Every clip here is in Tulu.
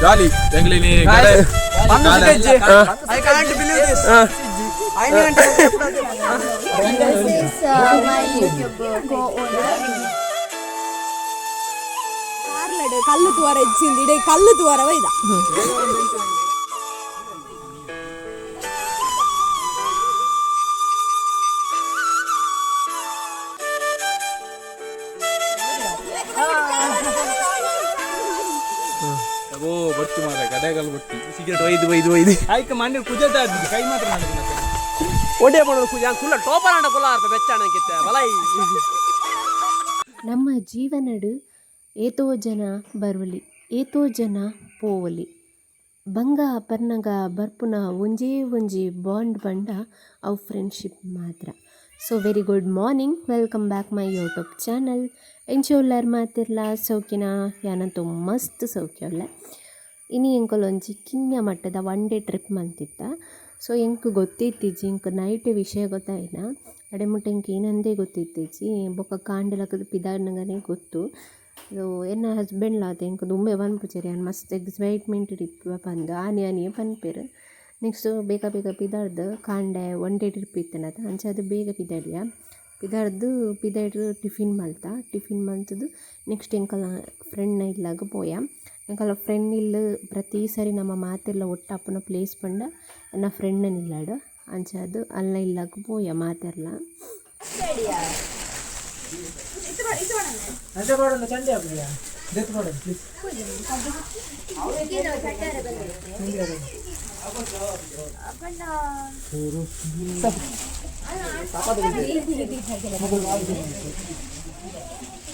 Jolly ಎಂಗ್ಲಿನಿ. I can't believe this. This is my YouTube co-owner. ಕಾರ್ಲಡ್ ಕಲ್ಲು ತುವರ ಇಚ್ಚಿಂದು ಇಡೀ ಕಲ್ಲು ತುವರವ ಇದ. ಓ ಬರ್ತಿ ಮಾರ ಗಡೆಗಲ್ ಬರ್ತಿ. ಸಿಗರೇಟ್ ಒಯ್ದು ಒಯ್ದು ಒಯ್ದು. ಆಯ್ತು, ಮಾನ್ಯ ಕುಜದ ಕೈ ಮಾತ್ರ ಮಾಡಿದ. ಒಡೆ ಮಾಡೋದು ಕುಜ ಕುಲ್ಲ ಟೋಪರ್ ಅಂಡ ಕುಲ್ಲ ಅರ್ಪ ಬೆಚ್ಚಾಣ ಕಿತ್ತ ಬಲೈ. ನಮ್ಮ ಜೀವನಡು ಏತೋ ಜನ ಬರುವಲಿ, ಏತೋ ಜನ ಪೋವಲಿ. ಬಂಗ ಪರ್ನಗ ಬರ್ಪುನ ಒಂಜೇ ಒಂಜಿ ಬಾಂಡ್ ಪಂಡ ಅವು ಫ್ರೆಂಡ್ಶಿಪ್ ಮಾತ್ರ. So very good morning, welcome back my YouTube channel. ಎಂಚ ಉಲ್ಲರ್ ಮಾತಿರ್ಲ? ಸೌಖ್ಯನ? ಯಾನಂತೂ ಮಸ್ತ್ ಸೌಖ್ಯ ಉಲ್ಲೆ. ಇನಿ ಎಂಕುಲೊಂಜಿ ಕಿನ್ಯ ಮಟ್ಟದ ಒನ್ ಡೇ ಟ್ರಿಪ್ ಮಂತಿತ್ತ. ಸೊ ಎಂಕ್ ಗೊತ್ತಿತ್ತಿಜ್ಜಿ, ಎಂಕ್ ನೈಟ್ ವಿಷಯ ಗೊತ್ತಾಯಿನ. ಅಡೆ ಮುಟ್ಟ ಎಂಕ್ ಏನಂದೇ ಗೊತ್ತಿತ್ತಿಜ್ಜಿ. ಬೊಕ್ಕ ಕಾಂಡೆ ಲಕ್ಕುದು ಪಿದಾಡ್ನಗನೇ ಗೊತ್ತು. ಸೊ ಎನ್ನ ಹಸ್ಬೆಂಡ್ ಲಾತ ಎಂಕ್ ದುಂಬೆ ಪನ್ಪುಜೆರ್, ಯಾನ್ ಮಸ್ತ್ ಎಕ್ಸೈಟ್ಮೆಂಟ್ ಇಪ್ಪುವೆ ಪಂದ್. ಆನಿ ಆನಿಯೇ ಪನ್ಪೆರ್. ನೆಕ್ಸ್ಟ್ ಬೇಗ ಬೇಗ ಪಿದಾಡ್ದು, ಕಾಂಡೆ ಒನ್ ಡೇ ಟ್ರಿಪ್ ಇತ್ತುಂಡತ, ಅಂಚಾದ್ ಬೇಗ ಪಿದಾಡಿಯ. ಪಿದಾಡ್ದು ಪಿದಾಯ್ಡ್ ಟಿಫಿನ್ ಮಲ್ತ. ಟಿಫಿನ್ ಮಲ್ತುದು ನೆಕ್ಸ್ಟ್ ಎಂಕಲ್ನ ಫ್ರೆಂಡ್ನ ಇಲ್ಲಗ್ ಪೋಯ. ಎಂಕಲ್ನ ಫ್ರೆಂಡ್ ಇಲ್ಲ್ ಪ್ರತಿ ಸರಿ ನಮ ಮಾತೆರ್ಲ ಒಟ್ಟಾಪುನ ಪ್ಲೇಸ್ ಪಂಡ ಎನ್ನ ಫ್ರೆಂಡ್ನ ಇಲ್ಲಡ್. ಅಂಚಾದ್ ಅಲ್ನ ಇಲ್ಲಗ್ ಪೋಯ ಮಾತೆರ್ಲ.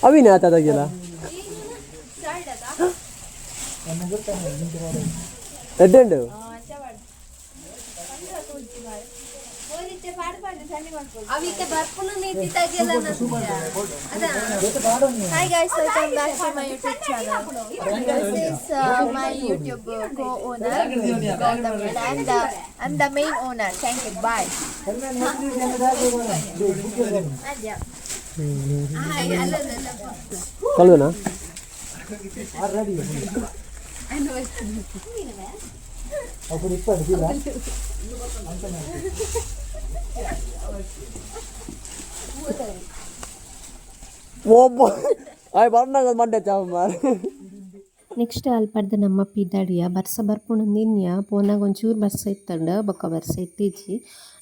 ಅವಿನ ಆತ ತಗಿಲ್ಲ ಎಡ್ಡೆಂಡು. Hi guys, welcome back to my YouTube channel. This is my YouTube co-owner Gautam, and I'm the main owner. Thank you. Bye. Adya. Hi, ಅಲ್ಲ ಅಲ್ಲ. ಕಲ್ದನಾ? ಒಬ್ಬ ಆಯ್ ಬರ್ನಾಗ ಮಂಡೆ ಚಾವ. ನೆಕ್ಸ್ಟ್ ಅಲ್ಪರ್ದ್ ನಮ್ಮ ಪಿದಾಡಿಯ. ಬರ್ಸ ಬರ್ಪುಂಡು ಪೋನಾಗ ಒಂಚೂರು ಬರ್ಸ ಇತ್ತಂಡ, ಬೊಕ್ಕ ಬರ್ಸ ಇತ್ತಿಜ್ಜಿ.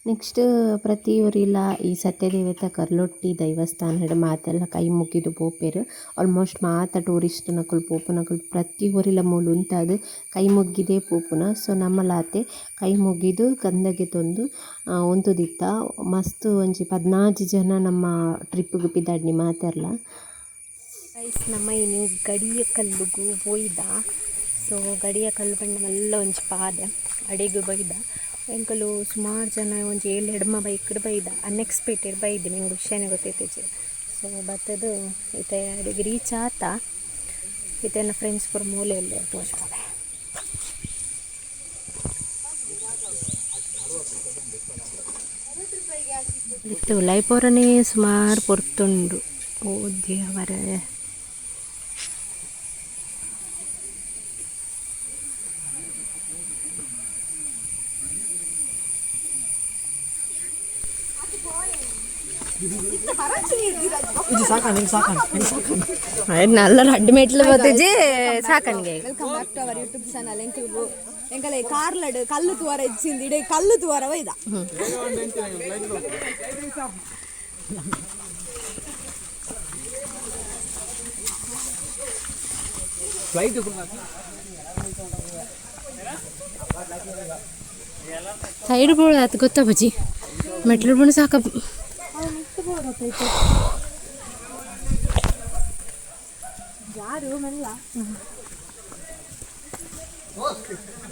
ನೆಕ್ಸ್ಟ್ ಪ್ರತಿ ಊರಿಲ ಈ ಸತ್ಯದೇವತೆ ಕರ್ಲೊಟ್ಟಿ ದೈವಸ್ಥಾನಡ್ ಮಾತೆಲ್ಲ ಕೈ ಮುಗಿದು ಪೋಪೆರ್. ಆಲ್ಮೋಸ್ಟ್ ಮಾತ ಟೂರಿಸ್ಟ್ ನಕುಲು ಪೋಪುನಕುಲು ಪ್ರತಿ ಊರಿಲ ಮೂಲು ಉಂತಾದ್ ಕೈ ಮುಗ್ಗಿದೇ ಪೋಪುನ. ಸೊ ನಮ್ಮಲಾತೆ ಕೈ ಮುಗಿದು ಗಂಧಗೆ ತೊಂದು ಉಂತುದಿತ್ತ. ಮಸ್ತ್ ಒಂಜಿ 16 ಜನ ನಮ್ಮ ಟ್ರಿಪ್ಗೆ ಪಿದಾಡ್ನಿ ಮಾತೆರ್ಲ. ಗೈಸ್, ನಮ್ಮ ಇನಿ ಗಡಿಯ ಕಲ್ಲುಗು ಪೋಯ್ದ. ಸೊ ಗಡಿಯ ಕಲ್ಲು ಪಂಡ ಮಲ್ಲ ಒಂಜಿ ಪಾದೆ, ಅಡೆಗ್ ಬೈದ. ಎಂಕುಲು ಸುಮಾರು ಜನ ಒಂಜಿ ಏಳು ಎಡ್ಮ ಬೈಕ್ಡ್ ಬೈದ. ಅನ್ಎಕ್ಸ್ಪೆಕ್ಟೆಡ್ ಬೈದಿನಿ, ಎಂಕ್ ವಿಷಯನೇ ಗೊತ್ತಿತ್ತಿಜಿ. ಸೊ ಬತ್ತದು ಇತ್ತೆ ಅಡೆಗ್ ರೀಚ್ ಆತ. ಇತ್ತೆ ಎನ್ನ ಫ್ರೆಂಡ್ಸ್ ಪೂರ ಮೂಲೆ ಉಲ್ಲೆರ್, ತೋಜ್ಪಾವೆ. ಇತ್ತೆ ಉಲಾಯಿ ಪೋರನೇ ಸುಮಾರು ಪೊರ್ತುಂಡು. ಓ ದೇವರೇ! ನಲ್ಲ ರಡ್ಡ್ ಮೆಟ್ಲು ಬತ್ತಿಜಿ ಸಾಕನ್ಗೆ. Welcome back to our YouTube channel. ಎಂಕಲ್ಗು ಎಂಕಲೆ ಕಾರ್ಲಡ್ ಕಲ್ಲು ತುವರ ಇಚ್ಚಿಂದು ಇಡೀ ಕಲ್ಲು ತುವರವ ಇದ. ಫ್ಲೈಟ್. ಸೈಡ್ ಬೋಳ ಆತು ಗೊತ್ತಾ ಬಜ್ಜಿ, ಮೆಟ್ಲು ಬಣ್ಣ ಸಾಕ.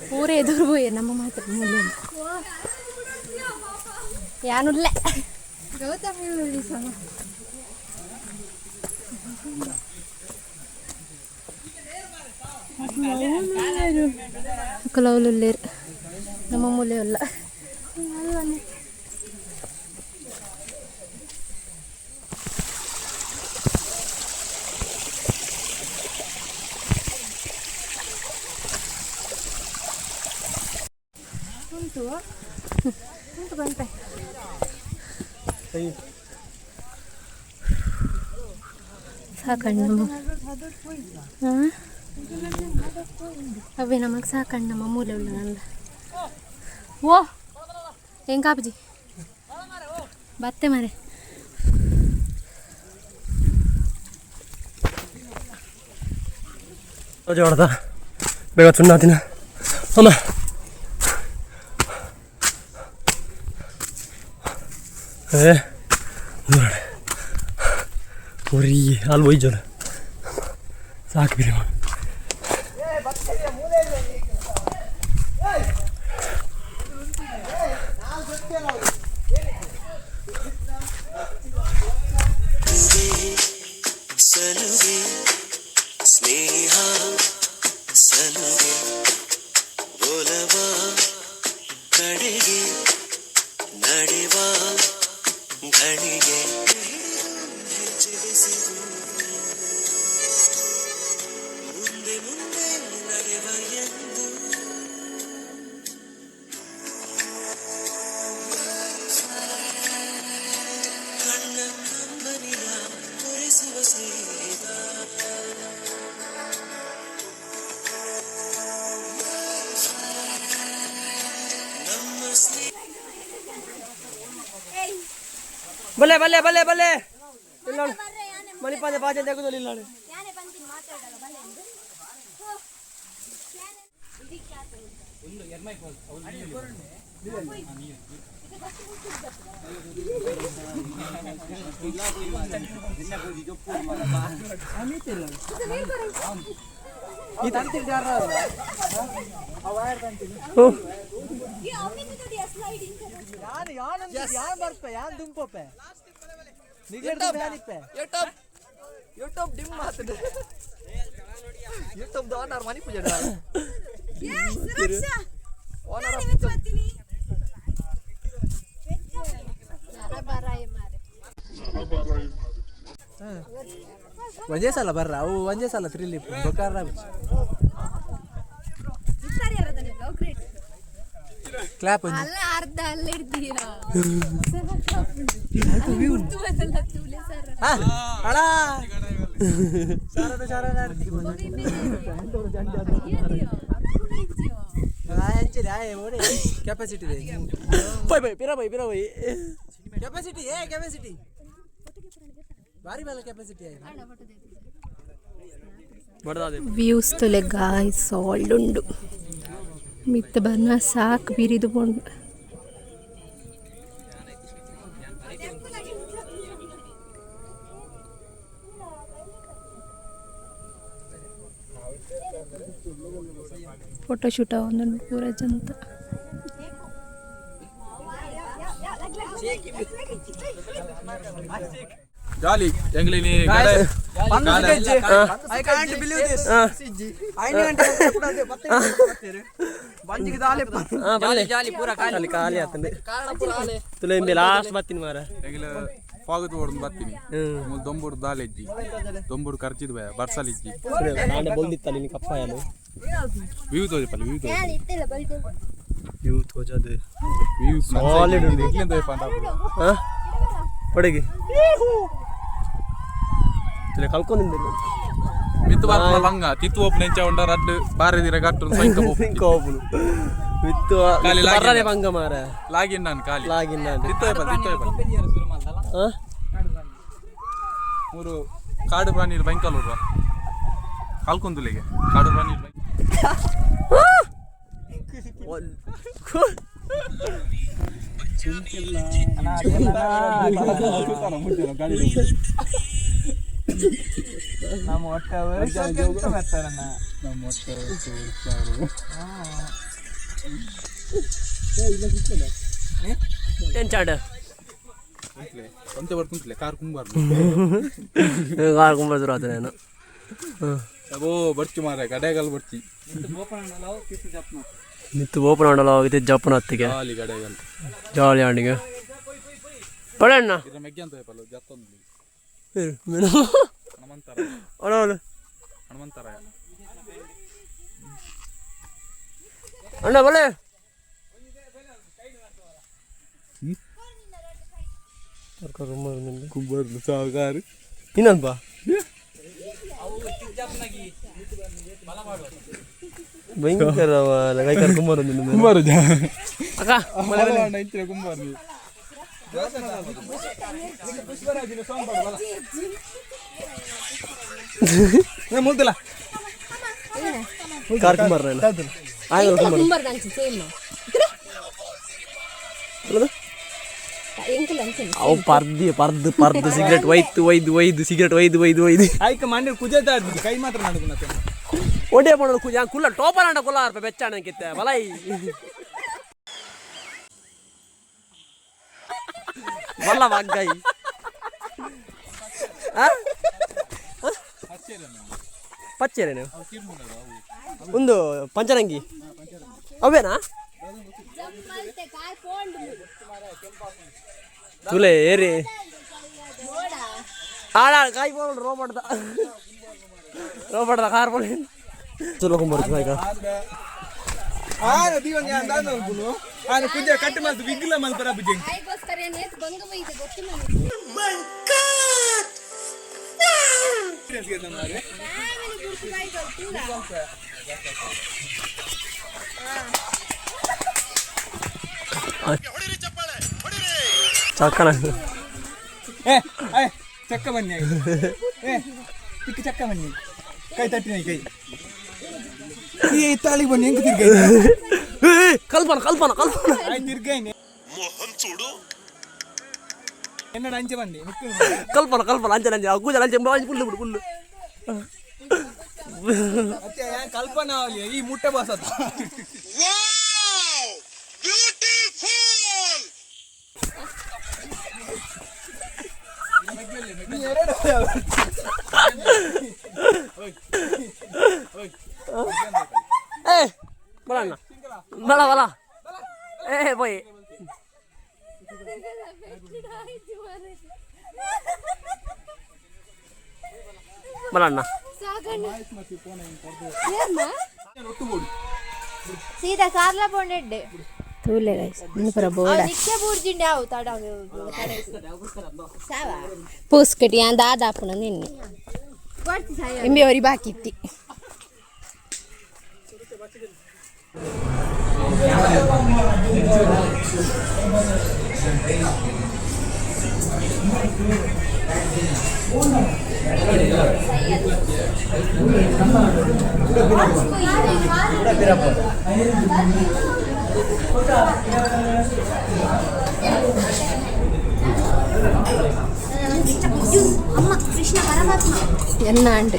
ಪೂರ ಎದುರು ಪೋಯೆ, ನಮ್ಮ ಮಾತ್ರ ಮೂಲೆ ಯಾನುಲ್ಲೆ. ಗೌತಮ್. ಕೆಲವುಲ್ಲೇರು, ನಮ್ಮ ಮೂಲೆ ಅಲ್ಲ. ಉಂಟು ಉಂಟು ಬಂತೆ. ಸಾಕಣ್ಣ. ಹಾಂ, ಅವೇ ನಮಗೆ ಸಾಕಣ್ಣ. ಮೂಲೆ ಉಳ್ಳ ನಲ್ಲ. ಓ ಹೆಂಗ್ ಕಾಪುಜಿ ಬತ್ತೆ ಮರೆ. ಹೊಡೆದ ಬೇಗ ಸುಣ್ಣ ತಿನ್ನ ಅಮ್ಮ. ಏ ನೋಡಿ ಉರಿ ಅಲ್ಲಿ ಒಯ್ಜೋಣ ಸಾಕು ಬಿರಿ. ಸಲುಗೆ ಸ್ನೇಹ ಸಲುಗೆ ಒಲವ ಕಡೆಗೆ ನಡೆವ ಘಳಿಗೆ ಹೆಜ್ಜೆ ಬೆಸೆದು ಮುಂದೆ ಮುಂದೆ ನಡೆವ ಎಂದು. ಕಣ್ಣ ಕಂಬನಿಯ ಕೊರೆಸುವ ಸ್ನೇಹಿತ. ನಮ್ಮ ಸ್ನೇಹ. ಬಲ್ಲೆ ಬಲ್ಲೆ ಬಲ್ಲೆ ಬಲ್ಲೆ ಇಲ್ಲ ಮಣಿಪಾದೆ ಪಾಜೆ ತೆಗೆದಿಲ್ಲ. ಯೂಟ್ಯೂಬ್ ಡಿಮ್ ಮಾತದೆ. ಯೂಟ್ಯೂಬ್ ಓನರ್ ಮನಿ ಪೂಜೆ. ಓನರ್. ಒಂದೇ ಸಲ ಬರ್ರ, ಅವು ಒಂದೇ ಸಲ ಥ್ರಿಲ್ ಬೊಕಾರ. ಕ್ಲಾಪ್. ಅಲ್ಲ, ಅರ್ಧ ಅಲ್ಲೇ ಇರ್ತೀರಾ. ಅಳ Sharada Sharada. Capacity. Bye bye ಪಿರ ಬೈ ಪಿರ ಬೈ. ಕೆಪಾಸಿಟಿ ಏ ಕೆಪಾಸಿಟಿ ಬಾರಿ ಬಲ್ಲ ಕೆಪಾಸಿಟಿ ಆಯ್ತು. ಬಡದಾದೆ. ವ್ಯೂಸ್ ತುಲೆ ಗಾಯ್ ಸಾಲ್ಡ್ ಉಂಡು. ಮಿತ್ತ ಬರ್ನ ಸಾಕು ಬಿರಿದು ಪೋಂಡು. ಫೋಟೋ ಶೂಟ್ ಆವೊಂದುಂಡು ಪೂರ ಜಂತ. ಜಾಲಿ ಎಂಗ್ಲಿನಿ. I can't believe this. 5 ಗಂಟೆ ಬಂಜಿಗೆ ದಾಲೆ. ಜಾಲಿ ಜಾಲಿ ಪೂರ ಖಾಲಿ ಖಾಲಿ ಆತಂದೆ. ತುಲೆ ಇಂಬೆ ಲಾಸ್ಟ್ ಬತ್ತೀನಿ ಮಾರ. ಎಂಗ್ಲ ಫಾಗತ್ ಓಡ್ದು ಬರ್ತೀನಿ. ಮೂಲು ದೊಂಬುಡು ದಾಲೆ ಇಜ್ಜಿ, ದೊಂಬುಡು ಖರ್ಚಿದ್ ಬಯ ಬರ್ಸಲ್ ಇಜ್ಜಿ. ನಾನೆ ಬೊಲ್ದಿತ್ತಲ್ಲ ನಿನ್ ಕಪ್ಪ ಯಾನು. ವ್ಯೂ ತೋಜಪಲ್ಲ, ವ್ಯೂ ತೋಜ. ವ್ಯೂ ತೋಜದು. ವ್ಯೂ. Solid ಉಂಡು. ಇಗ್ಲಿಂದ ಪಂಡ. ಹಾ ಒಡಗಿ ತುಲೆ ಕಲ್ಕೊಂಡಿದ್ದೆ. ಮಿತ್ತು ಬರ್ಪುನ ಬಂಗ ತಿತ್ತು ಓಪನ್ ಎಂಚ ಉಂಡ ರಡ್ಡು ಬಾರಿ ದಿರ ಗಟ್ಟು ಸೈಂಕ. ಕೋಪುನು ವಿತ್ತು. ಖಾಲಿ ಲಾಗಿನ್. ಬರ್ರನೆ ಬಂಗ ಮಾರ. ಲಾಗಿನ್ ನಾನು ಖಾಲಿ. ಲಾಗಿನ್ ನಾನು. ತಿತ್ತು ಓಪನ್, ತಿತ್ತು ಓಪನ್. ಹಾ. ಮೂರು ಕಾಡು ಪ್ರಾಣಿ ಬೈಂಕಲ್ ಕಲ್ಕುಂದುಲಿಗೆ ಕಾಡು ಪ್ರಾಣಿ. ನಮ್ಮ ಹೊಟ್ಟೆ. ಎಂಚಾಡ. ಒಂತೆ ಬರ್ಕುಂತಲೆ ಕಾರ್ ಕುಂಬಾರ್ದು. ಕಾರ್ ಕುಂಬ ಆತ ನಾನು. ಓ ಬರ್ಚು ಮಾರ ಗಡೆಗಲ್ ಬರ್ಚಿ. ನಿತ್ತು ಓಪನ್ ಮಾಡಲ್ಲ ಹೋಗಿದ್ದೆ ಜಪ್ಪನ ಹತ್ತಿಗೆ. ಜಾಲಿ ಗಡೆಗಲ್. ಜಾಲಿ ಆಂಡಿಗೆ ಪಡಣ್ಣ. ಇದ್ರ ಮೆಗ್ಗೆ ಅಂತ ಪಲ್ಲ ಜತ್ತೊಂದು. ಹನುಮಂತರ. ಅಣ್ಣ. ಹನುಮಂತರಾಯ. ಅಣ್ಣ ಬಲೆ. ಕುಂಬಾರ್ಲು ಸಾವುಕಾರು. ಇನ್ನೊಂದು ಭಯಂಕರ ಕೈಕಾರ್ ಕುಂಬಾರ. ಕುಂಬಾರ. ಅಕ್ಕ. ಇಂಚಿನ ಕುಂಬಾರ. ಮುಲ್ತಲ್ಲ. ಕಾರ್ ಕುಂಬಾರ ಆಯ್ತು ಕುಂಬಾರ. ಕುಂಬಾರ ಸೇಮ್. ಎಂಕಲ್ ಅಂಚನೆ. ಅವು ಪರ್ದಿ ಪರ್ದು ಪರ್ದು ಸಿಗರೇಟ್ ಒಯ್ತು ಒಯ್ದು ಒಯ್ದು ಸಿಗರೇಟ್ ಒಯ್ದು ಒಯ್ದು ಒಯ್ದು. ಆಯ್ಕ ಮಂಡಿ ಕುಜೆ ತಾಡ್ಬಿಟ್ಟು ಕೈ ಮಾತ್ರ ನಡುಗುನತ್ತೆ. ಒಡೆ ಮಾಡೋದು ಕುಜ ಕುಲ್ಲ ಟೋಪರ್ ಅಂಡ ಕುಲ್ಲ ಅರ್ಪ ಬೆಚ್ಚಾಣ ಕಿತ್ತೆ ಬಲೈ ಬಲ್ಲ ವಾಗ್ಗಾಯಿ. ಪಚ್ಚೇರೇನು ಒಂದು ಪಂಚರಂಗಿ ಅವೇನಾ ತುಲೆ ಏರಿ ಆಡ ಕಾಯಿ ಬೋಲ್ ರೋಬಡ್ದ ರೋಬಡ್ದ ಕಾರ್ ಬೋಲ್ ತುಲಕೊಂಬರ್ತದೆ ಈಗ. ಆನ ದೀವನ್ ಯಾನ್ ದಾದ ಅನ್ಪುನು ಆನ ಕುಜೆ ಕಟ್ ಮಲ್ತು ವಿಗ್ಲ ಮಲ್ಪರ ಬುಜೆ. ಆಯ್ಗೋಸ್ಕರ ಏನ್ ಬಂಗ ಬೈತೆ ಗೊತ್ತಿಲ್ಲ ನನಗೆ. ಚಕ್ಕನ. ಏ ಏ ಚಕ್ಕ ಬನ್ನಿ ಏ ತಿಕ್ಕ ಚಕ್ಕ ಬನ್ನಿ ಕೈ ತಟ್ಟಿನ ಕೈ ಈ ತಾಳಿಗೆ ಬನ್ನಿ ಹೆಂಗ್ ತಿರ್ಗ. ಕಲ್ಪನ ಕಲ್ಪನ ಕಲ್ಪನ. ಆಯ್ ತಿರ್ಗೈನೆ ಎನ್ನಡ ಅಂಚೆ ಬನ್ನಿ. ಕಲ್ಪನ ಕಲ್ಪನ ಅಂಚೆ ಅಂಚೆ ಕೂಜಲ ಅಂಚೆ ಅಂಚೆ ಪುಲ್ಲು ಬಿಡು ಪುಲ್ಲು. ಅತ್ತೆ ಕಲ್ಪನಾ ಅವಲಿ ಈ ಮುಟ್ಟೆ ಬಾಸತ್ತ. ಏ ಬಲ ಅಣ್ಣ ಬಲ ಬಲ ಏ ಪೋಯ್. ಬಲ ಅಣ್ಣ. ಸೀದಾ ಕಾರ್ಲ ಪೋಂಡೆಡ್ಡೆ. ತೂಲೆ ಗೈಸ್ ಪೂರ ಬೋಡ. ನಿಕ್ಕೆ ಬೂರ್ಜಿಂಡೆ ಅವು ತಡ. ಪೂಸ್ಕಟಿ ಯಾನ್ ದಾದಾಪುನ ನಿನ್ನೆ ಇಂಬೆ ಅವ್ರಿ ಬಾಕಿ ಇತ್ತಿ. ಅಮ್ಮ ಕೃಷ್ಣ ಪರಮಾತ್ಮ. ಎನ್ನಾಂಡ್.